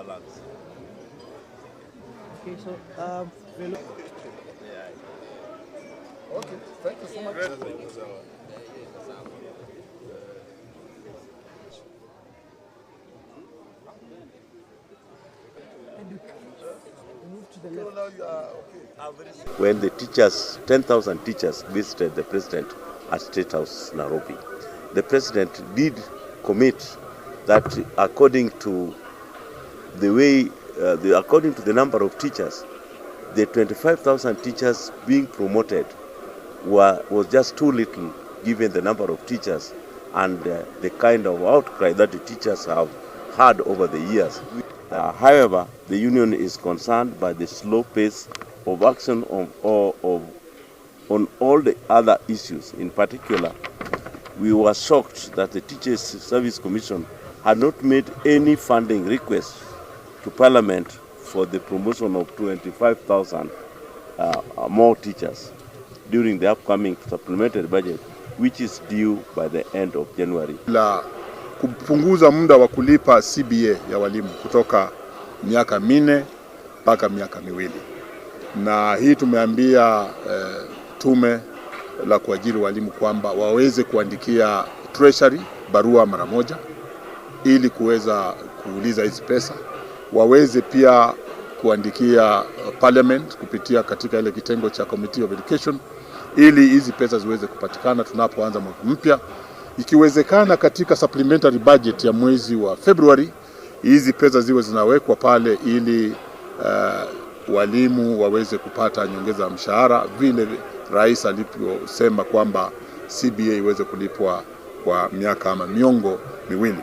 Lands. Okay, so we're Okay, thank you so much. Move to the left. Now you are okay. When the teachers, 10,000 teachers visited the president at State House, Nairobi, the president did commit that according to the way, according to the number of teachers, the 25,000 teachers being promoted was just too little given the number of teachers and the kind of outcry that the teachers have had over the years. However, the union is concerned by the slow pace of action on all the other issues. In particular, we were shocked that the Teachers Service Commission had not made any funding request to Parliament for the promotion of 25,000 more teachers during the upcoming supplementary budget, which is due by the end of January. La kupunguza muda wa kulipa CBA ya walimu kutoka miaka 4 mpaka miaka 2, na hii tumeambia tume la kuajiri walimu kwamba waweze kuandikia Treasury barua mara moja ili kuweza kuuliza hizi pesa, waweze pia kuandikia Parliament kupitia katika ile kitengo cha Committee of Education ili hizi pesa ziweze kupatikana tunapoanza mwaka mpya. Ikiwezekana katika supplementary budget ya mwezi wa February hizi pesa ziwe zinawekwa pale ili walimu waweze kupata nyongeza ya mshahara vile rais alivyosema kwamba CBA iweze kulipwa kwa miaka ama miongo 2.